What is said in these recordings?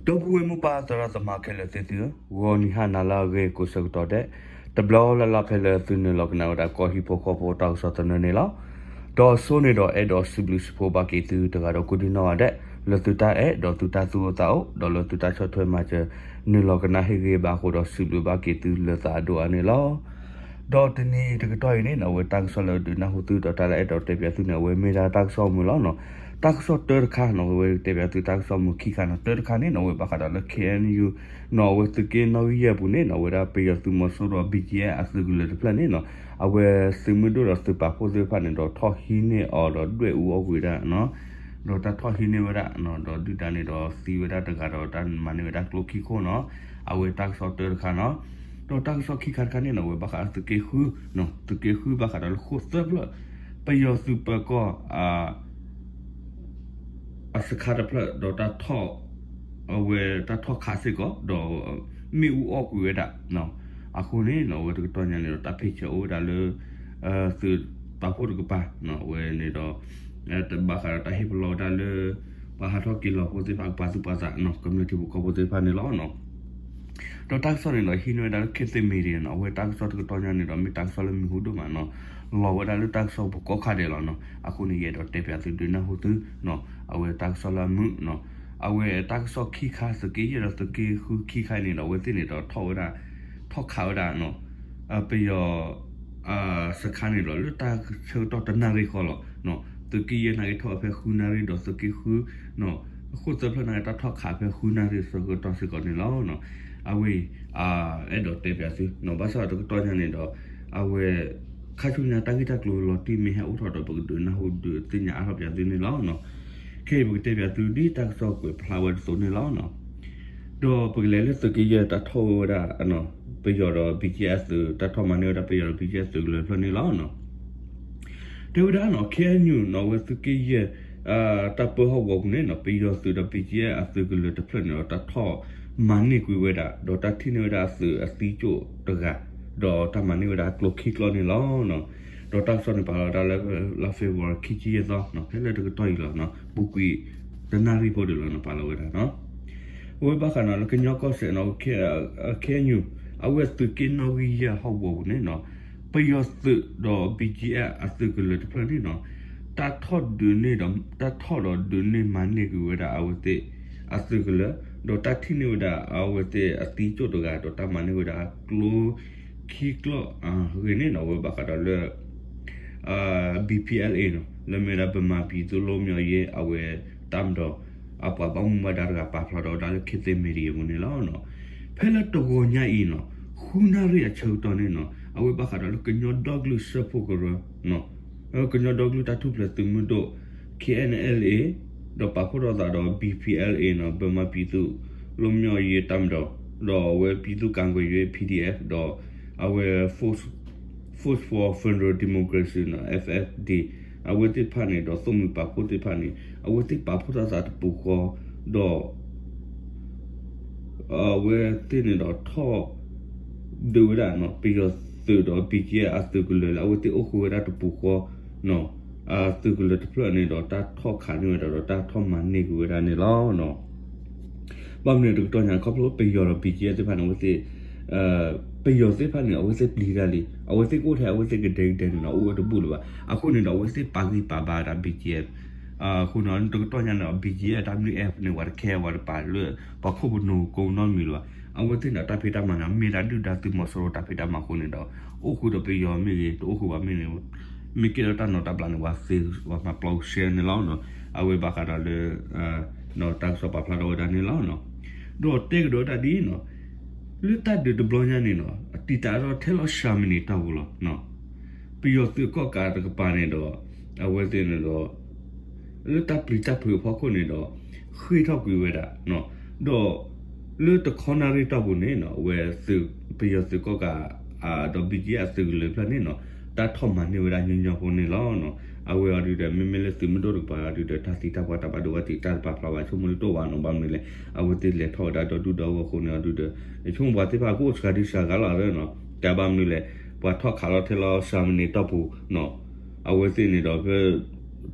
ဒီပုၢ်ဝဲၢ်မိၢ်ပၢ်သရၣ်သမါခဲလၢာ်သ့ၣ်သုဧၢ, ဂီၤနံၤဟါနၤလၢအဂ့ၤကိးဆၢကတီၢ်ဒဲး, တဘျီလၢ်လၢ်ဖဲလၢသုနုာ်လီၤကနၣ်ဝဲဒၣ်ကီၢ်ဟံၣ်ဖိဃီဖိတၢ်ကစီၣ်သနၢၣ်န့ၣ်လီၤ. ဒီးစိန့ၣ်ဒီးအဲၣ်ဒိးစံးဘျုးစံးဖှိၣ်ဘၣ်က့ၤသုတဂၤဒီးကိးဒံနီၢ်ဂၤဒဲး, လၢသုတၢ်အဲၣ်ဒီးသုတၢ်သူၣ်အိၣ်သးအိၣ် ဒီးလၢသုတၢ်ဆီၣ်ထွဲမၤစၢၤ နုာ်လီၤကနၣ်ဟ့ၣ်ဂ့ၤဘၣ်အဃိဒီးစံးဘျုးဘၣ်က့ၤသုလၢသးအဒိၣ်အါန့ၣ်လီၤ. ဒီးတနံၤအံၤတကတီၢ်အံၤန့ၣ်နီၢ် အဝဲတၢ်ကစီၣ်လၢဒုးနၢ်ဟူသုဒီးတၢ်လၢအဲၣ်ဒိးတဲပၠးသုန့ၣ် အဝဲမ့ၢ်ဒၣ်တၢ်ကစီၣ်မုာ်လီၤနီၢ်. တၢ်ကစီၣ်တၢတခါနီၢ် အဝဲတဲပၠးသုတၢ်ကစီၣ်မုာ်ခံခါနီၢ်. တၢတခါန့ၣ်နီၢ် အဝဲဘၣ်ဃးဒီးလၢ ခ့ၣ်အဲၣ်ယူၣ် နီၢ် အဝဲသုးက့နီၣ်ဂံၢ်ယဲၢ်အပူၤန့ၣ်နီၢ် အဝဲဒၣ်ပယီၤသုးမီၤစိရိၤ ဘံၣ်ကၠံၣ်အဲၣ် အသုးကလၢၤတဖျၢၣ်န့ၣ်နီၢ် အဝဲသုးမုၢ်ဒိၣ်ဒီးသုးပာ်ဖှိၣ်သ့ၣ်တဖၣ်န့ၣ်ဒီး ထီၣ်ဟံးန့ၢ်အီၤဒီးဒွဲၣ်အူအီၣ်ကွံာ်ဝဲဒၣ် ဒီးတၢ်ထီၣ်ဟံးန့ၢ်ဝဲဒၣ် ဒီးဒုၣ်ဒါန့ၣ်ဒီးသံဝဲဒၣ်တဂၤဒီးတၢ်မၤန့ၢ်ဝဲဒၣ်ကျိခံခိၣ်နီၢ်. အဝဲတၢ်ကစီၣ်တၢတခါနီၢ်. ဒီးတၢ်ကစီၣ်ခံခါတခါန့ၣ်နီၢ် အဝဲဘၣ်ဃးသုးက့ဃု သုးက့ဃုဘၣ်ဃးဒီးလၢဃိၣ်သၢဖျၢၣ် ပယီၤသုးပၢၤကီၢ် အစခါတဖျၢၣ်ဒီးတၢ်ထီၣ် အဝဲတၢ်ထီၣ်ခးစ့ၢ်ကီး ဒီးမ့ၣ်အူအီၣ်ကွံာ်ဝဲဒၣ် အဃိန့ၣ်နီၢ် အဝဲတကတီၢ်ညါန့ၣ်ဒီး တၢ်ဖ့ၣ်ဆၢအိၣ်ဝဲဒၣ်လၢ သုးပာ်ဖှိၣ်တကပၤ အဝဲန့ၣ်ဒီး တဘၣ်ဃးဒီးတၢ်ဟ့ၣ်ပလီၢ်ဝဲဒၣ်လၢ ပှၤဟးထီၣ်က့ၤလီၤဖိသ့ၣ်တဖၣ် ပှၤသူၣ်ပှၤသး ကမျၢၢ်ထံဖိကီၢ်ဖိသ့ၣ်တဖၣ်န့ၣ်လီၤ. ဒီးတၢ်ကစီၣ်န့ၣ်ဒီး ဟံးန့ၢ်ဝဲဒၣ်လၢ ခေတ်သစ်မီဒီယာ နီၢ် အဝဲတၢ်ကစီၣ်တကတီၢ်ညါန့ၣ်ဒီး မ့ၢ်တၢ်ကစီၣ်လၢမံၤဟူဒိၣ်မးနီၢ် လီၤဝဲဒၣ်လၢတၢ်ကစီၣ်ပူၤကိးခါဒဲးလီၤနီၢ်. အဃိန့ၣ် ယအဲၣ်ဒိးတဲပၠးသုဒုးနၢ်ဟူသု အဝဲတၢ်ကစီၣ်လၢအမုာ်နီၢ် အဝဲတၢ်ကစီၣ်ခံခါ သုးက့ယဲၢ်ဒီးသုးက့ဃုခံခါန့ၣ်ဒီး အဝဲသ့ၣ်န့ၣ်ဒီးထီၣ်ဝဲဒၣ် ထီၣ်ခးဝဲဒၣ် ပယီၤ စခါန့ၣ်ဒီး လၢတၢ်ဆၢကတီၢ်တနၣ်ရံၣ်ဃီလီၤ. သုးက့ယဲၢ်နာ်က့ထီၣ်ဖဲဃုနၣ်ရံၣ်ဒီးသုးက့ဃု ဃိၣ်သၢဖျၢၣ်နာ်က့တၢ်ထီၣ်ခးဖဲဃုနၣ်ရံၣ်ဆၢကတီၢ်စ့ၢ်ကီးန့ၣ်လီၤ. အဝဲအံၤ အဲၣ်ဒိးတဲပၠးသု ဘၣ်ဆၣ်ဒီးတကတီၢ်ညါန့ၣ်ဒီး အဝဲ ခါဆူညါတၢ်ဂ့ၢ်တၢ်ကျိၤလီၤတံၢ်မ့ၢ်ဟဲအိၣ်ထီၣ်ဒီး ပကဒုးနၢ်ဟူဒုးသ့ၣ်ညါအါထီၣ်ပၠးသုန့ၣ်လီၤ. ခဲအံၤပကတဲပၠးသုဒ်တၢ်ကစီၣ်ကွဲးဖျါဝဲဒ်သိးန့ၣ်လီၤ. ဒီးပကလဲၤလၢသုးက့ယဲၢ်တၢ်ထီၣ်ဝဲဒၣ် ပယီၤဒီး ဘံၣ်ကၠံၣ်အဲၣ် အသုး တၢ်ထီၣ်မၤန့ၢ်ဝဲဒၣ်ပယီၤဒီး ဘံၣ်ကၠံၣ်အဲၣ် အသုးကလၢၤတဖျၢၣ်န့ၣ်လီၤ. တဲဝဲဒၣ်နီၢ် ခ့ၣ်အဲၣ်ယူၣ် နီၢ် အဝဲသုးက့ယဲၢ် တၢ်ပၢဟီၣ်ကဝီၤပူၤန့ၣ်နီၢ် ပယီၤသုးဒီး ဘံၣ်ကၠံၣ်အဲၣ် အသုးကလၢၤတဖျၢၣ်န့ၣ်ဒီး တၢ်ထီၣ်မၤန့ၢ်ကွံာ်ဝဲဒၣ် ဒီးတၢ်ထံၣ်န့ၢ်ဝဲဒၣ်အသုးအသံကၠိၣ်တဂၤ ဒီးတၢ်မၤန့ၢ်ဝဲဒၣ်ကျိခံကျိန့ၣ်လီၤ. ဒီးတၢ်ကစီၣ်န့ၣ်ပာ်လီၤဝဲဒၣ်လၢ လါ February ခံဆံယဲၢ်သီ ဖဲလၢတကတီၢ်အံၤလီၤ. ပူၤကွံာ်တနၣ်ရံၣ်ဖိဒၣ်လီၤ ပာ်လီၤဝဲဒၣ် အဝဲဘၣ်ဃးနီၢ်လၢကညီကီၢ်စဲၣ်နီၢ် ခ့ၣ်အဲၣ်ယူၣ် အဝဲသုးက့နီၣ်ဂံၢ်ယဲၢ်ဟီၣ်ကဝီၤပူၤန့ၣ်နီၢ် ပယီၤသုးဒီး ဘံၣ်ကၠံၣ်အဲၣ် အသုးကလၢၤတဖျၢၣ်န့ၣ်နီၢ် တၢ်ထီၣ်ဒုးန့ၢ်ဒီး တၢ်ထီၣ်ဒီးဒုးန့ၢ်မၤန့ၢ်ကွံာ်ဝဲဒၣ်အဝဲသ့ၣ်အသုးကလၢၤ ဒီးတၢ်ထံၣ်န့ၢ်ဝဲဒၣ်အဝဲသ့ၣ်အသံကၠိၣ်တဂၤ ဒီးတၢ်မၤန့ၢ်ဝဲဒၣ်ကျိခံကျိအဂ့ၢ်န့ၣ်နီၢ် အဝဲဘၣ်ဃးဒီးလၢ ဘံၣ်ပံၣ်အဲလ်အ့ နီၢ် လၢမ့ၢ်ဝဲဒၣ် ဗမာပြည်သူ့လွတ်မြောက်ရေး အဝဲ တပ်မတော် အပှၤဘၣ်မူဘၣ်ဒါတဂၤ ပာ်ဖျါထီၣ်ဝဲဒၣ်လၢ ခေတ်သစ်မီဒီယာ ပူၤန့ၣ်လီၤ. ဖဲလၢတဂီၤညါအံၤနီၢ် ဃုနၣ်ရံၣ်အဆၢကတီၢ်န့ၣ်နီၢ် အဝဲဘၣ်ဃးဒီးလၢကညီဒီကလုာ်စၢဖှိၣ်ကရၢ ကညီဒီကလုာ်တၢ်ထူၣ်ဖျဲးသုးမုၢ်ဒိၣ် ခ့ၣ်အဲၣ်ယူၣ် ဒီးပာ်ဖှိၣ်ထီၣ်သးဒီး ဘံၣ်ပံၣ်အဲလ်အ့ နီၢ် ဗမာပြည်သူ့လွတ်မြော်ရေးတပ်မတော် ဒီးအဝဲ ပြည်သူ့ကာကွယ်ရေး ပီၣ်တီၣ်အ့ၣ် ဒီး အဝဲ Force for Federal Democracy နီၢ် FFD အဝဲသ့ၣ်တဖၣ်န့ၣ် ဒီးသိၣ်မှံၤပာ်ဖှိၣ်သ့ၣ်တဖၣ်န့ၣ် အဝဲသ့ၣ်ပာ်ဖှိၣ်ထီၣ်သးတပူၤဃီ ဒီး အဝဲသ့ၣ်န့ၣ်ဒီးထီၣ် ဒုးဝဲဒၣ်နီၢ် ပယီၤသုးဒီး ဘံၣ်ကၠံၣ်အဲၣ် အသုးကလၢၤလၢ အဝဲသ့ၣ်အိၣ်ဃုာ်ဝဲဒၣ်တပူၤဃီ နီၢ် အသုးကလၢၤတဖျၢၣ်န့ၣ်ဒီး တၢ်ထီၣ်ခးန့ၢ်ဝဲဒၣ်ဒီး တၢ်ထီၣ်မၤန့ၢ်ကွံာ်ဝဲဒၣ်န့ၣ်လီၤ. ဘၣ်မနုၤတကတီၢ်ညါ ခီဖျိပယီၤဒီး ဘံၣ်ကၠံၣ်အဲၣ် သ့ၣ်တဖၣ်န့ၣ် အဝဲသ့ၣ် ပယီၤသ့ၣ်တဖၣ်န့ၣ် အဝဲသ့ၣ်ပျံၤတၢ်လံ အဝဲသ့ၣ်ကအိၣ်ထဲအဝဲသ့ၣ်ကဒဲကဒဲန့ၣ်နီၢ် အိၣ်ဝဲတဘူၣ်လၢၤဘၣ်. အဃိန့ၣ်ဒီး အဝဲသ့ၣ်ပာ်ဂံၢ်ပာ်ဘါဝဲဒၣ် ဘံၣ်ကၠံၣ်အဲၣ် အဃိန့ၣ် တကတီၢ်ညါန့ၣ်ဒီး ဘံၣ်ကၠံၣ်အဲၣ် တၢ်မနုၤအဲၣ်န့ၣ် ပှၤတခဲ ပှၤတပာ်လၢ ပှၤခိၣ်ပနူၤကိးနီတမံၤလၢၤဘၣ်. အဝဲသ့ၣ်န့ၣ် တၢ်ဖံးတၢ်မၤန့ၣ် မ့ၢ်ဒၣ်ဒုၣ်ဒါသုးမီၤစိရိၤတၢ်ဖံးတၢ်မၤအဃိန့ၣ်ဒီး အိၣ်ဃုာ်ဒီးပယီၤမ့ၢ်ဂ့ၤ တအိၣ်ဃုာ်ဘၣ်မ့ၢ်ဂ့ၤ မ့ၢ်ကဲထီၣ်တၢ်နီၤတၢ်ဘျးန့ၣ် ပှၤသ့ ပှၤမၤပျီကရှဲန့ၣ်လီၤ. အဝဲဘၣ်ဃးဒီးလၢ တၢ်ကစီၣ်ပာ်ဖျါထီၣ်ဝဲဒၣ်န့ၣ်လီၤ. ဒီးတဲကဒီးတၢ်ဒ်အံၤနီၤ လၢတၢ်ဒုးတဘျီညါန့ၣ်နီၤ အတံာ်တာ်ဒီးထဲလီၤၡၤမနံၤတီၢ်ပူၤလီၤ. ပယီၤသုးကီၣ်ကးတကပၤန့ၣ်ဒီး အဝဲသ့ၣ်န့ၣ်ဒီး လၢတၢ်ပျံၤတၢ်ဖုးအဖီခိၣ်န့ၣ်ဒီး ဃ့ၢ်ထီၣ်ကွံာ်ဝဲဒၣ် ဒီး လၢတခီနၣ်ရံၣ်တီၢ်ပူၤန့ၣ်နီၤ အဝဲ ပယီၤသုးကီၣ်ကး ဒီး ဘံၣ်ကၠံၣ်အဲၣ် အသုးကလၢၤဖျၢၣ်န့ၣ်နီၤ တၢ်ထီၣ်မၤန့ၢ်ဝဲဒၣ်ညီညီဖိန့ၣ်လီၤ. အဝဲအီၤဒုးဒီး မ့မ့ၢ်လၢသုးမုၢ်ဒိၣ်တကပၤအီၤဒုးဒီး တၢ်သံတၢ်ပှၢ်တၢ်ဘၣ်ဒိဘၣ်ထံးတၢ်တပာ်ဖျါဘၣ် ဆိကမိၣ်လၢတအိၣ်ဘၣ်နီၤ ဘၣ်မနုၤလဲၣ် အဝဲသ့ၣ်လဲၤထီၣ်ဝဲဒၣ်ဒီဒူၣ်ဒီဂီၢ်အဃိန့ၣ်အီၤဒုးဒီး ယဆိကမိၣ်ပှၤသ့ၣ်တဖၣ်ကအိၣ်စှၤဒံစှၤဂၤလီၤသနီၤ တၢ်ဘၣ်မနုၤလဲၣ် ပှၤထီၣ်ခးလီၤထဲလီၤၡၤမနံၤတီၢ်ပူၤနီၤ အဝဲသ့ၣ်န့ၣ်ဒီး ဖဲ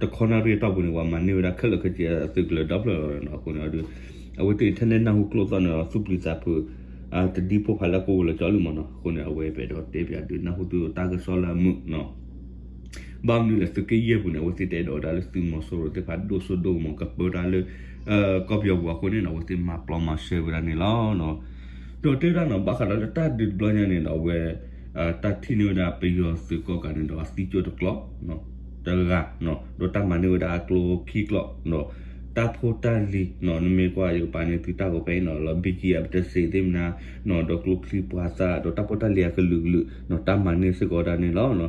တခီနၣ်ရံၣ်တီၢ်ပူၤန့ၣ် ပှၤမၤန့ၢ်ဝဲဒၣ်ခဲလၢာ်ခဲဆ့အသုးကလၢၤဒီဖျၢၣ်လီၤနီၤ အဃိန့ၣ်အီၤဒုး အဝဲသ့ၣ်ထဲန့ၣ်နၢ်ဟူကျိသီၣ်န့ၣ်ဒီး သူၣ်ပျံၤသးဖုး တဒ်ဖိဖးလၢကိးဝဲလီၤကၠီလံမ့ၢ်နီၤ. အဃိန့ၣ် အဝဲပအဲၣ်ဒိးတဲပၠးဒုးနၢ်ဟူသုတၢ်ကစီၣ်လၢအမုာ်နီၤ. ဘၣ်မနုၤလဲၣ် သုးက့ယဲၢ်ပူၤန့ၣ် အဝဲသ့ၣ်တအဲၣ်ဒိးဝဲဒၣ်လၢသုးမီၤစိရိၤသ့ၣ်တဖၣ်ဒိၣ်စိဒိၣ်ကမီၤကပၢတၢ်လၢ ကီၢ်ပယီၤပူၤအဃိန့ၣ်နီၤ အဝဲသ့ၣ်မၤပျီမၤရှဲဝဲဒၣ်န့ၣ်လီၤ. ဒီးတဲဝဲဒၣ်နီၤ ဘၣ်ဃးဒီးလၢတၢ်ဒုးတဘျီညါန့ၣ်ဒီး အဝဲ တၢ်ထံၣ်န့ၢ်ဝဲဒၣ်ပယီၤသုးကီၢ်ကးန့ၣ်ဒီးအသံကၠိတကျိာ် တဂၤ, ဒီးတၢ်မၤန့ၢ်ဝဲဒၣ်အကျိခံကျိာ်, ဒီးတၢ်ဖိတၢ်လံၤနီၤ နမ့ၢ်ကွၢ်ယကပာ်န့ၢ်သုတၢ်ဂီၤဖဲအံၤနီၤ လီၤ ဘံကံအပတစ့းသ့ၣ်မနၤနီၤ ဒီးကျိချံပှၤသၣ် ဒီးတၢ်ဖိတၢ်လံၤအကလုာ်ကလုာ်နီၤ တၢ်မၤန့ၢ်စ့ၢ်ကီးဝဲဒၣ်န့ၣ်လီၤ.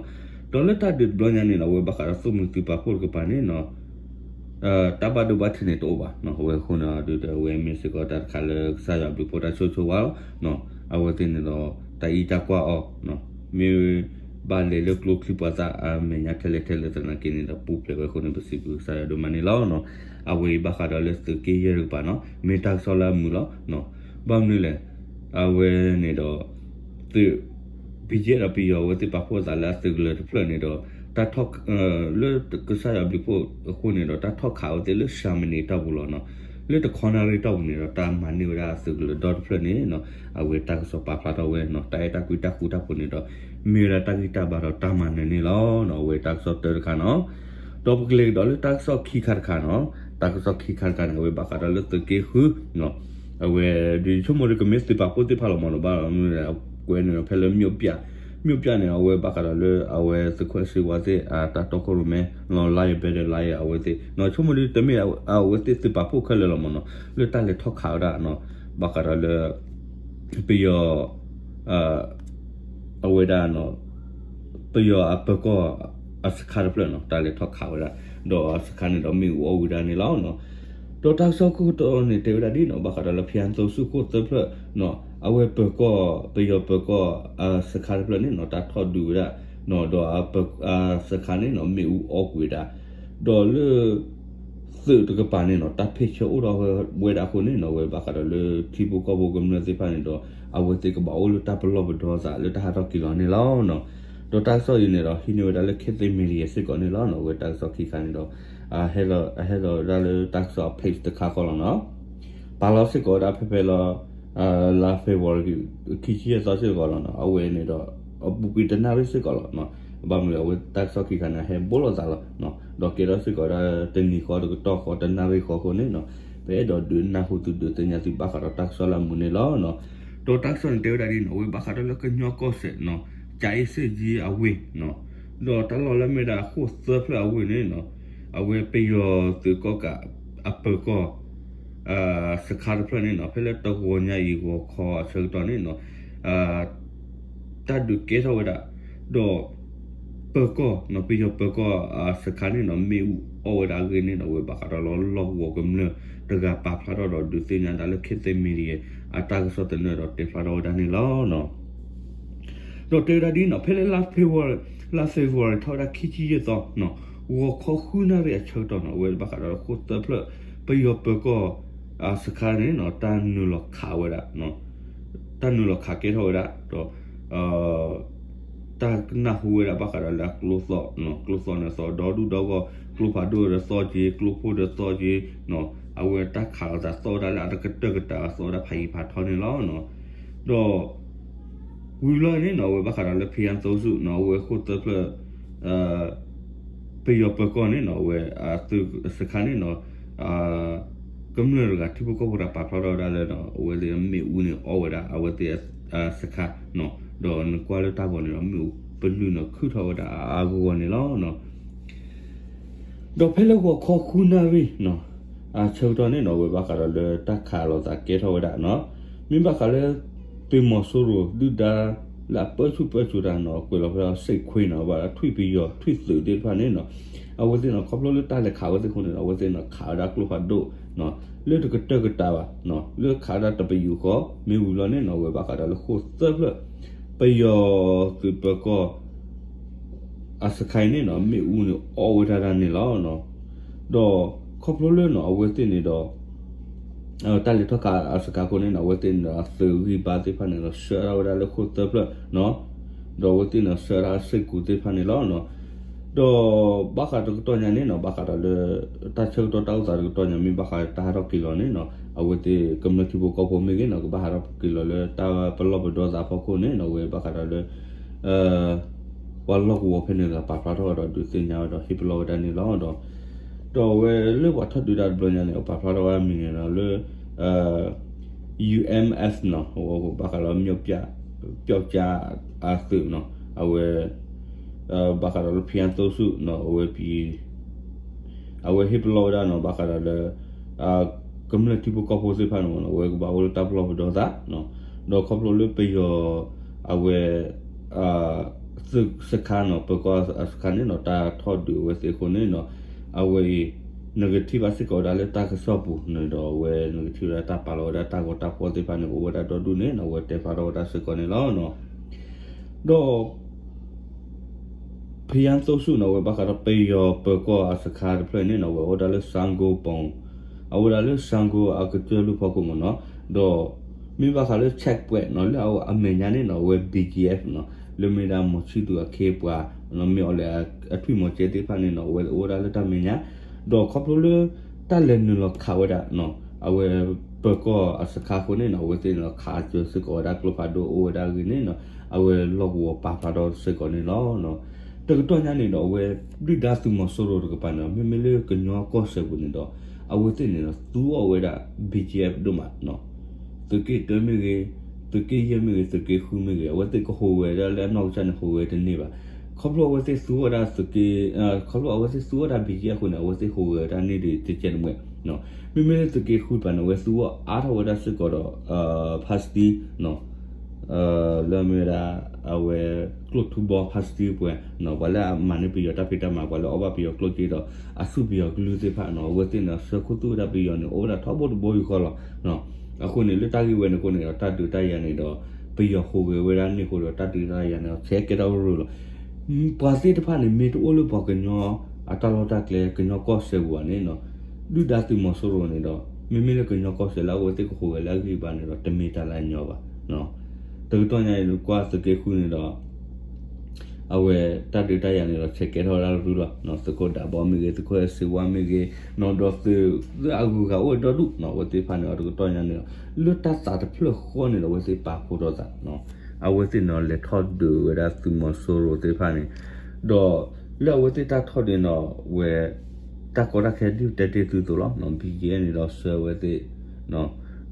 ဒီးလၢတၢ်ဒုးတဘျီညါန့ၣ်နီၤ အဝဲဘၣ်ဃးဒီးသုးမုၢ်သုးပာ်ဖှိၣ်တကပၤန့ၣ်နီၤ တၢ်ဘၣ်ဒိဘၣ်ထံးန့ၣ်တအိၣ်ဘၣ်နီၤ. အဝဲအဃိန့ၣ်ဒီး အဝဲမ့ၢ်စ့ၢ်ကီးတၢ်တခါလၢကစၢ်ယွၤဘျုးဖှိၣ်တၢ်ဆိၣ်ဂ့ၤဆိၣ်ဝါလီၤ. အဝဲသ့ၣ်န့ၣ်ဒီး တၢ်အံးတၢ်ကွၢ်အီၤ မ့ၢ်ဘၣ်လဲၤလၢကျိချံပှၤသၣ်အမဲာ်ညါထဲလဲၣ်ထဲလဲၣ်သနာ်က့န့ၣ်ဒီး ပူၤဖျဲးဝဲအဃိန့ၣ် ပစံးဘျုးကစၢ်ယွၤဒိၣ်မးန့ၣ်လီၤ. အဝဲအံၤဘၣ်ဃးဒီးလၢသုးက့ယဲၢ်တကပၤနီၤ မ့ၢ်တၢ်ကစီၣ်လၢအမုာ်လီၤ. ဘၣ်မနုၤလဲၣ် အဝဲန့ၣ်ဒီး သုး ဘံကဲဒီးပယီၤအဝဲသ့ၣ်ပာ်ဖှိၣ်အသးလၢအသုးကလၢၤတဖျၢၣ်န့ၣ်ဒီး တၢ်ထီၣ် လၢကစၢ်ယွၤဘျုးဖှိၣ်အဃိန့ၣ်ဒီး တၢ်ထီၣ်ခးဝဲသ့ၣ်လၢၡၤမနံၤတီၢ်ပူၤလီၤနီၤ. လၢတခီနၣ်ရံၣ်တီၢ်ပူၤန့ၣ်ဒီး တၢ်မၤန့ၢ်ဝဲဒၣ်အသုးကလၢၤဒီတဖျၢၣ်န့ၣ်နီၤ အဝဲတၢ်ကစီၣ်ပာ်ဖျါထီၣ်ဝဲနီၤ တၢ်အဲၣ်တၢ်ကွံတၢ်ဃူတၢ်ဖိးန့ၣ်ဒီး မ့ၢ်ဝဲဒၣ်တၢ်ဂံၢ်တၢ်ဘါဒီးတၢ်မၤနၢၤန့ၣ်လီၤနီၤ. အဝဲတၢ်ကစီၣ်တၢတခါနီၤ. ဒီးပကလဲၤကဒီးလၢတၢ်ကစီၣ်ခံခါတခါနီၤ. တၢ်ကစီၣ်ခံခါတခါန့ၣ် အဝဲဘၣ်ဃးဒီးလၢသုးက့ဃုနီၤ အဝဲ ဒုးဆိကမိၣ်ဒုးကမ့ၢ်သုးပာ်ဖှိၣ်သ့ၣ်တဖၣ်လီၤမ့ၢ်နီၤ ဘၣ်မနုၤလဲၣ် အကွဲးန့ၣ်ဒီးဖဲလၢ မြို့ပြ မြို့ပြန့ၣ် အဝဲဘၣ်ဃးဒီးလၢအဝဲသုးခိၣ်စ့ဝါသ့ၣ် တၢ်တီခိၣ်ရိၣ်မဲ လီၤ liar better liar အဝဲသ့ၣ်နီၤ ဆိကမိၣ်ဒုးတမ့ၢ်အဝဲသ့ၣ်သုးပာ်ဖှိၣ်ခဲလၢာ်လီၤမ့ၢ်နီၤ လၢတၢ်လဲၤထီၣ်ခးဝဲဒၣ်နီၤ ဘၣ်ဃးဒီးလၢ ပယီၤ အဝဲဒၣ် ပယီၤအပၢၤကီၢ်အစခါတဖျၢၣ်နီၤ တၢ်လဲၤထီၣ်ခးဝဲဒၣ် ဒီးအစခါန့ၣ်ဒီးမ့ၣ်အူအီၣ်ဝံၤဒၣ်န့ၣ်လီၤ. ဒီးတၢ်ကစီၣ်ခိၣ်တီန့ၣ် တဲဝဲဒၣ်ဒ်နီၤ ဘၣ်ဃးဒီးလၢ ဖၠၣ်သိဆူၣ်ခိၣ်သၢဖျၢၣ်နီၤ အဝဲပၢၤကီၢ် ပယီၤပၢၤကီၢ်အစခါတဖျၢၣ်န့ၣ်နီၤ တၢ်ထီၣ်ဒုးဝဲဒၣ်နီၤ ဒီးအစခါန့ၣ်နီၤ မ့ၣ်အူအီၣ်ကွံာ်ဝဲဒၣ် ဒီးလၢ သုးတကပၤန့ၣ်နီၤ တၢ်ဖ့ၣ်ဆၢအိၣ်ထီၣ်ဝဲဒၣ်အဃိန့ၣ်နီၤ အဝဲဘၣ်ဃးဒီးလၢထံဖိကီၢ်ဖိကမျၢၢ်သ့ၣ်တဖၣ်န့ၣ်ဒီး အဝဲသ့ၣ်ကဘၣ်အိၣ်လၢတၢ်ပလီၢ်ပဒီသးလၢတၢ်ဟးထီၣ်က့ၤလီၤန့ၣ်လီၤ. ဒီးတၢ်ကစီၣ်အံၤန့ၣ်ဒီး ဟံးန့ၢ်ဝဲဒၣ်လၢ ခေတ်သစ် Media စ့ၢ်ကီးန့ၣ်လီၤ. အဝဲတၢ်ကစီၣ်ခံခါန့ၣ်ဒီး အဟဲလီၤဝဲဒၣ်လၢတၢ်ကစီၣ်အ page တခါဃီလီၤနီၤ. ပာ်လီၤစ့ၢ်ကီးဝဲဒၣ်ဖဲဖဲလီၤ လါ February ခံဆံယဲၢ်သီစ့ၢ်ကီးလီၤနီၤ. အဝဲန့ၣ်ဒီး အပူၤကွံာ်တနၣ်ရံၣ်စ့ၢ်ကီးလီၤ. ဘၣ်မနုၤအဝဲတၢ်ကစီၣ်ခံခါန့ၣ် ဟဲဘိလီၤသးလီၤ. ဒီးကဲထီၣ်စ့ၢ်ကီးဝဲဒၣ်တနံၤဃီတကတီၢ်ဃီတနၣ်ရံၣ်ဃီအဃိန့ၣ်နီၤ ပအဲၣ်ဒိးဒုးနၢ်ဟူသုဒုးသ့ၣ်ညါသုဘၣ်ဃးဒီးတၢ်ကစီၣ်လၢအမုာ်န့ၣ်လီၤ. ဒီးတၢ်ကစီၣ်န့ၣ်တဲဝဲဒၣ်ဒ်နီၤ အဝဲဘၣ်ဃးဒီးလၢကညီကီၢ်စဲၣ်နီၤ ကၠၤအ့စ့ၣ်ကၠံအဝ့ၢ်နီၤ ဒီးတၢ်လီၢ်လၢမ့ၢ်ဒၣ်ခိၣ်သၢဖျၢၣ်အဝ့ၢ်န့ၣ်နီၤ အဝဲပယီၤသုးကီၣ်ကးအပၢၤကီၢ် စခါတဖျၢၣ်န့ၣ်နီၤ ဖဲလၢတဂီၤညါအံၤဂီၤခီအဆၢကတီၢ်န့ၣ်နီၤ တၢ်ဒုးကဲထီၣ်ဝဲဒၣ် ဒီး ပၢၤကီၢ်နီၤ ပယီၤပၢၤကီၢ်စခါန့ၣ်နီၤ မ့ၣ်အူအီၣ်ဝဲဒၣ်အဂ့ၢ်န့ၣ်နီၤ အဝဲဘၣ်ဃးဒီးလၢလီၢ်ကဝီၤကမျၢၢ်တဂၤပာ်ဖျါထီၣ်ဒီးဒုးသ့ၣ်ညါဒၣ်လၢ ခေတ်သစ် Media အတၢ်ကစီၣ်သနၢၣ်ဒီးတဲဖျါထီၣ်ဝဲဒၣ်န့ၣ်လီၤ. ဒီးတဲဝဲဒၣ်ဒ်နီၤ ဖဲလၢလါ February လါ February ထီၣ်ဝဲဒၣ်ခံဆံယဲၢ်သီနီၤ ဂီၤခီဃုနၣ်ရံၣ်အဆၢကတီၢ်နီၤ အဝဲဘၣ်ဃးဒီးခိၣ်သၢဖျၢၣ် ပယီၤပၢၤကီၢ် စခါန့ၣ်နီၤ တၢ်နုာ်လီၤခးဝဲဒၣ် တၢ်နုာ်လီၤခးကဲထီၣ်ဝဲဒၣ် ဒီး တၢ်နၢ်ဟူဝဲဒၣ်ဘၣ်ဃးဒီးလၢအကျိသီၣ်နီၤ ကျိသီၣ်န့ၣ် သီၣ်ဒီဒူၣ်ဒီဂီၢ် ကျိဖးဒိၣ်ဒီးသီၣ်က့ၤ ကျိဖိဒီးသီၣ်က့ၤနီၤ အဝဲတၢ်ခးလိာ်သးသီၣ်ဝဲဒၣ်လၢအတကတၢၢ်ကတၢၢ် သီၣ်ဝဲဒၣ်ဖးယံၤဖးထီန့ၣ်လီၤ. ဒီး ဝံၤလီၤန့ၣ်နီၤ အဝဲဘၣ်ဃးဒီးလၢ ဖၠၣ်သိဆူၣ်နီၤ အဝဲခိၣ်သၢဖျၢၣ် ပယီၤပၢၤကီၢ်န့ၣ်နီၤ အဝဲ သုးစခါန့ၣ်နီၤ ကမျၢၢ်တဂၤထံဖိကီၢ်ဖိတဂၤပာ်ဖျါထီၣ်ဝဲဒၣ်လၢနီၤ အဝဲသ့ၣ်မ့ၣ်အူန့ၣ်အီၣ်ဝဲဒၣ် အဝဲသ့ၣ်စခါနီၤ ဒီးနကွၢ်လၢတၢ်ဂီၤန့ၣ်ဒီး မ့ၣ်အူပလုၢ်နီၤ ခုၣ်ထီၣ်ဝဲဒၣ်အါအါဂီၢ်ဂီၢ်န့ၣ်လီၤ. ဒီးဖဲလၢဂီၤခီဃုနၣ်ရံၣ်နီၤ အဆၢကတီၢ်န့ၣ်နီၤ အဝဲဘၣ်ဃးဒီးလၢတၢ်ခးလိာ်သးကဲထီၣ်ဝဲဒၣ်နီၤ မ့ၢ်ဘၣ်ဃးလၢ သုးမီၤစိရိၤဒုၣ်ဒါ လၢအပၢဆူၣ်ပၢစိးတၢ်နီၤ ကွဲးလီၤဖဲလၢ စ့ၣ်ခွ့နီၤ ဘၣ်ထွံၣ်ပယီၤထွံၣ်သုးသ့ၣ်တဖၣ်န့ၣ်နီၤ အဝဲသ့ၣ်နီၤ ခီဖျိလၢတၢ်လဲၤခးဝဲသ့ၣ်အဃိန့ၣ်နီၤ အဝဲသ့ၣ်နီၤ ခးဝဲဒၣ်ကျိဖးဒိၣ်နီၤ လၢတကတၢၢ်ကတၢၢ်ဘၣ်နီၤ လၢခးဒၣ်တပယူာ်ဃီ မ့ၢ်ဝံၤလီၤန့ၣ်နီၤ အဝဲဘၣ်ဃးဒီးလၢခိၣ်သၢဖျၢၣ် ပယီၤသုးပၢၤကီၢ် အစခါအံၤန့ၣ်နီၤ မ့ၣ်အူန့ၣ်အီၣ်ဝဲဒၣ်ဒၣ်န့ၣ်လီၤ. ဒီးခီဖျိလၢနီၤ အဝဲသ့ၣ်န့ၣ်ဒီး တၢ်လဲၤထီၣ်ခးအစခါအဃိန့ၣ်နီၤ အဝဲသ့ၣ်န့ၣ်ဒီး အသုးဂံၢ်ဘါသ့ၣ်တဖၣ်န့ၣ်ဒီး ဆှၢဒၣ်ဝဲဒၣ်လၢခိၣ်သၢဖျၢၣ်နီၤ ဒီးအဝဲသ့ၣ်န့ၣ်ဒီး ဆှၢဒၣ်စ့ၢ်ကီးသ့ၣ်တဖၣ်န့ၣ်လီၤ. ဒီးဘၣ်ဃးတကတီၢ်ညါန့ၣ်နီၤ ဘၣ်ဃးဒီးလၢ တၢ်ဆၢကတီၢ်တၢ်အိၣ်သးတကတီၢ်ညါ မ့ၢ်ဘၣ်ဃးတၢ်ဟးထီၣ်က့ၤလီၤန့ၣ်နီၤ အဝဲသ့ၣ်ကမျၢၢ်ထံဖိကီၢ်ဖိမ့ၢ်ဂ့ၤနီၤ ကဘၣ်ဟးထီၣ်က့ၤလီၤလၢတၢ်ပလီၢ်ပဒီသးအဖီခိၣ်န့ၣ်နီၤ အဝဲဘၣ်ဃးဒီးလၢ ပှၤလီၢ်ကဝီၤဖဲန့ၣ် ပာ်ဖျါထီၣ်ဒီးဒုးသ့ၣ်ညါဝဲဒီးဟ့ၣ်ပလီၢ်ဝဲဒၣ်န့ၣ်လီၤဒီး ဒီးအဝဲလၢပှၤထီၣ်ဒုးတၢ်တဘျီညါန့ၣ် ပာ်ဖျါထီၣ်ဝဲအမံၤန့ၣ်ဒီးလၢ ယူဢၣ်အၣ်အၣ် နီၤ အဝဲဘၣ်ဃးဒီး ပျောက်ကျား အသုးနီၤ အဝဲ ဘၣ်ဃးဒီးလၢ ဘုရားသုံးဆူ နီၤ အဝဲ အဝဲဟ့ၣ်ပလီၢ်ဝဲဒၣ်နီၤ ဘၣ်ဃးဒီးလၢ ကမျၢၢ်ထံဖိကီၢ်ဖိသ့ၣ်တဖၣ်န့ၣ် အဝဲကဘၣ်အိၣ်လၢတၢ်ပလီၢ်ပဒီသး ဒီးခီဖျိလၢပယီၤ အဝဲ သုးစခါနီၤ ပၢၤကီၢ်အစခါန့ၣ်နီၤ တၢ်ထီၣ်ဒုးအဝဲသ့ၣ်အဃိန့ၣ်နီၤ အဝဲအံၤ နကထံၣ်ဘၣ်စ့ၢ်ကီးဝဲဒၣ်လၢတၢ်ကစီၣ်ပူၤန့ၣ်ဒီး အဝဲနကထံၣ်ဝဲဒၣ်တၢ်ပာ်လီၤဝဲဒၣ်တၢ်ဂီၤတၢ်ဖီၣ်သ့ၣ်တဖၣ်န့ၣ် အိၣ်ဝဲဒၣ်ဒီဒူၣ်န့ၣ်နီၤ အဝဲတဲဖျါထီၣ်ဝဲဒၣ်စ့ၢ်ကီးန့ၣ်လီၤ. ဒီး ဘုရားသုံးဆူ နီၤ အဝဲဘၣ်ဃးဒီးပယီၤပၢၤကီၢ်အစခါတဖျၢၣ်န့ၣ်နီၤ အဝဲအိၣ်ဝဲဒၣ်လၢ စံကိုပူၤ အဝဲဒၣ်လၢစံကိုအကစၢၢ်လွံၢ်ဖီခိၣ်မ့ၢ်နီၤ ဒီး မ့ၢ်ဘၣ်ဃးလၢ checkpoint နီၤ လၢအမဲာ်ညါန့ၣ်နီၤ အဝဲ ဘီကၠံအၣ်ဖ် နီၤ လၢမ့ၢ်ဒၣ်မီၤဆံၣ်သူၤအခ့အပှၤ မ့ၢ်အီၤလဲၤအထွံၣ်မီၤကဲသ့ၣ်တဖၣ်န့ၣ်နီၤ အဝဲအိၣ်ဝဲဒၣ်လၢတၢ်မဲာ်ညါ ဒီးခီဖျိလၢ တၢ်လဲၤနုာ်လီၤခးဝဲဒၣ် အဝဲ ပၢၤကီၢ်အစခါအဃိန့ၣ်နီၤ အဝဲသ့ၣ်န့ၣ်ဒီး ခးအစၢၤစ့ၢ်ကီးဝဲဒၣ်ကျိဖးဒိၣ်အိၣ်ဝဲဒၣ်အဂ့ၢ်န့ၣ်နီၤ အဝဲလီၢ်ကဝီၤပာ်ဖျါထီၣ်စ့ၢ်ကီးန့ၣ်လီၤ. တကတီၢ်ညါန့ၣ်ဒီး အဝဲ ဒုၣ်ဒါသုးမီၤစိရိၤတကပၤန့ၣ်ဒီး မ့မ့ၢ်လၢကညီကီၢ်စဲၣ်ပူၤန့ၣ်ဒီး အဝဲသ့ၣ်န့ၣ်ဒီး သူအီၤဝဲဒၣ် ဘီကၠံအၣ်ဖ် ဒိၣ်မး သုးက့တၢမ့ၢ်ဂ့ၤ, သုးက့ယဲၢ်မ့ၢ်ဂ့ၤ, သုးက့ဃုမ့ၢ်ဂ့ၤ, အဝဲသ့ၣ်ကဟူးဂဲၤဒၣ်လၢအနီၢ်ကစၢ်န့ၣ် ဟူးဂဲၤတန့ၢ်ဘၣ်. ခီဖျိအဝဲသ့ၣ်သူအီၤဒၣ်သုးက့, ခီဖျိအဝဲသ့ၣ်သူအီၤဒၣ် ဘီကၠံအၣ်ဖ် အဃိန့ၣ် အဝဲသ့ၣ်ဟူးဂဲၤတၢ်န့ၢ်ဒံးတကဲးတမှဲး. မ့မ့ၢ်လၢသုးက့ဃုတကပၤန့ၣ် အဝဲသူအီၤအါထီၣ်ဝဲဒၣ်စ့ၢ်ကီးဒီး ဖါစတံ လၢအမ့ၢ်ဝဲဒၣ် အဝဲ ကျိၣ်ထူဘီဖါစတံပှဲၤ ပှၤလၢအမၤန့ၢ်ပယီၤတၢ်ဖံးတၢ်မၤ ပှၤလၢအီၣ်ဘၣ်ပယီၤကျိၣ်စ့ဒီး အဆူၣ်ပယီၤကလုၢ်သ့ၣ်တဖၣ်နီၤ အဝဲသ့ၣ်န့ၣ် ဆှၢခူသူၣ်ဝဲဒၣ်ပယီၤန့ၣ် အိၣ်ဝဲဒၣ်ထီဘိတဘိယူၢ်ဃီလီၤ. အဃိန့ၣ် လၢတၢ်ဂ့ၢ်ဝဲန့ၣ်အဃိန့ၣ်ဒီး တၢ်ဒုးတၢ်ယၤန့ၣ်ဒီး ပယီၤဟူးဂဲၤဝဲဒၣ်န့ၢ်အဃိဒီး တၢ်ဒုးတၢ်ယၤန့ၣ်ဒီး ဆဲးကဲထီၣ်ရူၢ်လီၤ. ပှၤသ့ၣ်တဖၣ်န့ၣ် မ့ၢ်တအိၣ်လၢပှၤကညီအတၢ်လီၢ်တၢ်ကျဲ ကညီကီၢ်စဲၣ်ပူၤဘၣ်န့ၣ်နီၤ ဒုၣ်ဒါသုးမီၤစိရိၤန့ၣ်ဒီး မ့မ့ၢ်လၢကညီကီၢ်စဲၣ်လၢအဝဲသ့ၣ်ကဟူးဂဲၤလၢအဂံၢ်အဘါန့ၣ်ဒီး တမ့ၢ်တၢ်လၢအညီဘၣ်. တကတီၢ်ညါအံၤ ကွၢ်သုးက့ဃုန့ၣ်ဒီး အဝဲတၢ်ဒုးတၢ်ယၤန့ၣ်ဒီး ဆဲးကဲထီၣ်ဝဲဒၣ်ရူၢ်လီၤ. သုးခိၣ်ဒးဘီမ့ၢ်ဂ့ၤ, သုးခိၣ်အဲၣ်စ့ဝါမ့ၢ်ဂ့ၤ, နီၤဒီးသုးလၢအဂုၤအဂၤအိၣ်ဝဲဒီဒူၣ်နီၤ အဝဲသ့ၣ်တဖၣ်န့ၣ်ဒီး တကတီၢ်ညါန့ၣ်ဒီး လၢတၢ်သးတဖျၢၣ်ဃီန့ၣ်ဒီး အဝဲသ့ၣ်ပာ်ဖှိၣ်ထီၣ်သး အဝဲသ့ၣ်န့ၣ်ဒီး လဲၤထီၣ်ဒုးဝဲဒၣ်သုးမီၤစိရိၤသ့ၣ်တဖၣ်န့ၣ် ဒီးလၢအဝဲသ့ၣ်တၢ်ထီၣ်ဒုးန့ၣ်ဒီး ဝဲ တၢ်ကီတၢ်ခဲဒ်တဲတ့ၢ်သုသိးလီၤ. ဘီကၠံအၣ်န့ၣ်ဒီးဆှၢဝဲသ့ၣ် ဒီး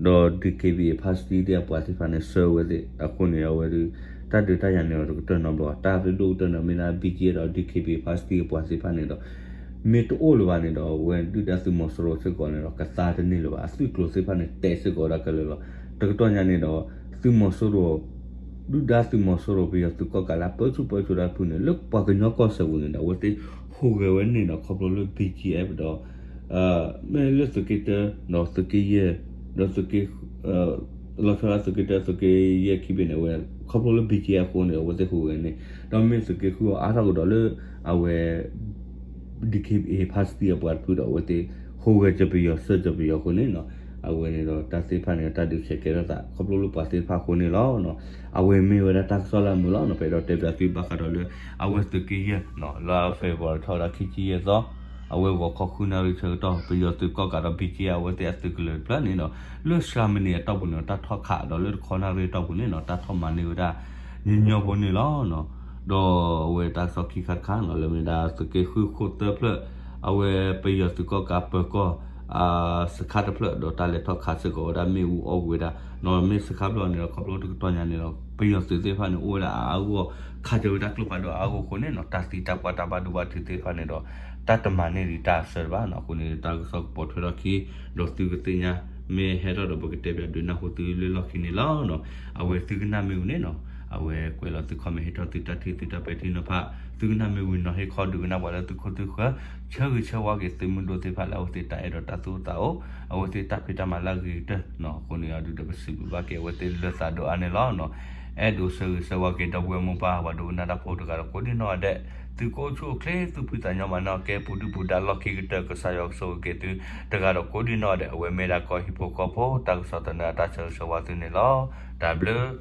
ဒုးခ့ဘံၣ်အ့ ဖါစတံသ့ၣ်အပှၤသ့ၣ်တဖၣ်န့ၣ် ဆှၢဝဲသ့ၣ် အဃိန့ၣ် အဝဲဒၣ် တၢ်ဒုးတၢ်ယၤန့ၣ်ဒီး တကတၢၢ်နီတဘျီဘၣ်. တၢ်ဘျုးဒိၣ်ကတၢၢ်န့ၣ် မ့ၢ်ဒၣ် ဘီကၠံအၣ်ဒီး ဒုးခ့ဘံၣ်အ့ ဖါစတံအပှၤသ့ၣ်တဖၣ်န့ၣ်ဒီး မ့ၢ်တအိၣ်လၢၤဘၣ်န့ၣ်ဒီး အဝဲဒုၣ်ဒါသုးမီၤစိရိၤစ့ၢ်ကီးန့ၣ်ဒီး ကသါတန့ၢ်လၢၤဘၣ်. အသုးကျိၤသ့ၣ်တဖၣ်န့ၣ် တဲစ့ၢ်ကီးဝဲဒၣ်ခဲလၢာ်လီၤ. တကတီၢ်ညါန့ၣ်ဒီး သုးမီၤစိရိၤ ဒုၣ်ဒါသုးမီၤစိရိၤ ပယီၤသုးကီၣ်ကးလၢအပၢဆူၣ်ပၢစိးတၢ်တဖုန့ၣ် လၢပှၤကညီကီၢ်စဲၣ်ပူၤန့ၣ်ဒီး အဝဲသ့ၣ်ဟူးဂဲၤဝဲန့ၣ်ဒီး ခီဖျိလၢ ဘီကၠံအၣ်ဒီး မ့ၢ်လၢသုးက့တၢ ဒီးသုးက့ယဲၢ် ဒီးသုးက့ လီၤဆီဒၣ်သုးက့တၢ သုးက့ယဲၢ်ခံဘ့ၣ်န့ၣ် အဝဲ ခီဖျိလၢ ဘီကၠံအၣ်အဃိန့ၣ် အဝဲသ့ၣ်ဟူးဂဲၤန့ၣ် ဒီးမ့ၢ်သုးက့ဃုအီၤအါထီၣ်ကဒီးလၢ အဝဲ ဒုးခ့ဘံၣ်အ့ ဖါစတံအပှၤတဖုဒီး အဝဲသ့ၣ်ဟူးဂဲၤစၢၤပယီၤ ဆှၢစၢၤပယီၤအဃိန့ၣ်နီၤ အဝဲန့ၣ်ဒီးတၢ်သ့ၣ်တဖၣ်န့ၣ် တၢ်ဒုးဆဲးကဲထီၣ်သး ခီဖျိလၢပှၤသ့ၣ်တဖၣ်အဃိန့ၣ်လီၤ. အဝဲမ့ၢ်ဝဲဒၣ်တၢ်ကစီၣ်လၢအမုာ်လီၤ. ပအဲၣ်ဒိးတဲဘၣ်သုဘၣ်ဃးဒီးလၢ အဝဲသုးက့ယဲၢ် လၢ February ထီၣ်ဝဲဒၣ်ခံဆံယဲၢ်သီ အဝဲဂီၤခီဃုနၣ်ရံၣ်ဆၢကတီၢ် ပယီၤသုးကီၣ်ကးဒီး ဘီကၠံအၣ် အဝဲသ့ၣ်အသုးကလၢၤတဖျၢၣ်န့ၣ်ဒီး လၢၡမနံၤအတီၢ်ပူၤန့ၣ် တၢ်ထီၣ်ခးဒီးလၢတခီနၣ်ရံၣ်အတီၢ်ပူၤန့ၣ်နီၤ တၢ်ထီၣ်မၤန့ၢ်ဝဲဒၣ် ညီညီဖိန့ၣ်လီၤ. ဒီးအဝဲတၢ်ကစီၣ်ခံခါတခါနီၤ လၢမ့ၢ်ဒၣ်သုးက့ဃုခိၣ်သၢဖျၢၣ် အဝဲပယီၤသုးကီၣ်ကးပၢၤကီၢ် စခါတဖျၢၣ် ဒီးတၢ်လဲၤထီၣ်ခးစ့ၢ်ကီးဝဲဒၣ်မ့ၣ်အူအီၣ်ကွံာ်ဝဲဒၣ်နီၤ မ့ၢ်စခါတဖျၢၣ်န့ၣ်ဒီး ခီဖျိတကတီၢ်ညါန့ၣ်ဒီး ပယီၤသုးသ့ၣ်တဖၣ်န့ၣ် အိၣ်ဝဲဒၣ်အါအါဂီၢ်ဂီၢ် ခးစၢၤဝဲဒၣ်ကျိဖးဒိၣ်အါအါဂီၢ်ဂီၢ်အဃိန့ၣ်နီၤ တၢ်သံတၢ်ပှၢ်တၢ်ဘၣ်ဒိဘၣ်ထံးသ့ၣ်တဖၣ်န့ၣ်ဒီး တၢ်တမၤန့ၢ်ဒံးတၢ်အဆၢတဘၣ်နီၤ အဃိန့ၣ် တၢ်ကစီၣ်ကပိာ်ထွဲထီၣ်ခံ ဒီးသုကသ့ၣ်ညါ မ့ၢ်ဟဲထီၣ်ဒီးပကတဲပၠးဒုးနၢ်ဟူသုလၢလီၢ်ခံန့ၣ်လီၤ. အဝဲသုကနၣ်မ့ၢ်ဝံၤန့ၣ်နီၤ အဝဲကွဲးလီၤသု comment ဟ့ၣ်ထီၣ်သုတၢ်ထံၣ်သုတၢ်ပဲာ်ထံနီၤဖး သုကနၣ်မ့ၢ်ဝံၤနီၤ ဟ့ၣ်ခီဒုးကနၣ်ပှၤလၢသုခိၣ်သုဃၢၤ ဆၢဂ့ၤဆၢဝါက့ၤသုးမုၢ်ဒိၣ်သ့ၣ်တဖၣ်လၢအဝဲသ့ၣ်တၢ်အဲၣ်ဒီးတၢ်သူၣ်အိၣ်သးအိၣ် အဝဲသ့ၣ်တၢ်ဖံးတၢ်မၤလၢအဂ့ၤကတၢၢ်နီၤ အဃိန့ၣ်အဒုးဒီးပစံးဘျုးဘၣ်က့ၤအဝဲသ့ၣ်လၢသးဒိၣ်အါန့ၣ်လီၤ. အဲၣ်ဒိးဆၢဂ့ၤဆၢဝါက့ၤဒီပုၢ်ဝဲၢ်မိၢ်ပၢ် ပှၤဒိကနၣ်တၢ်ဖိတဂၤဒီးကိးဒံနီၢ်ဂၤဒဲး သုကအိၣ်ဆူၣ်အိၣ်ချ့ သူၣ်ဖှံသးညီမၤနၢၤကဲ ပူၤဒုၣ်ပူၤဒါလီၢ်ခံကတၢၢ် ကစၢ်ယွၤကဆိၣ်ဂ့ၤက့ၤသုတဂၤဒီးကိးဒံနီၢ်ဂၤဒဲး အဝဲမ့ၢ်ဒၣ်ကီၢ်ဟံၣ်ဖိဃီဖိ တၢ်ကစီၣ်သန့အတၢ်ဆၢဂ့ၤဆၢဝါသုန့ၣ်လီၤ. တၢ်ဘျုး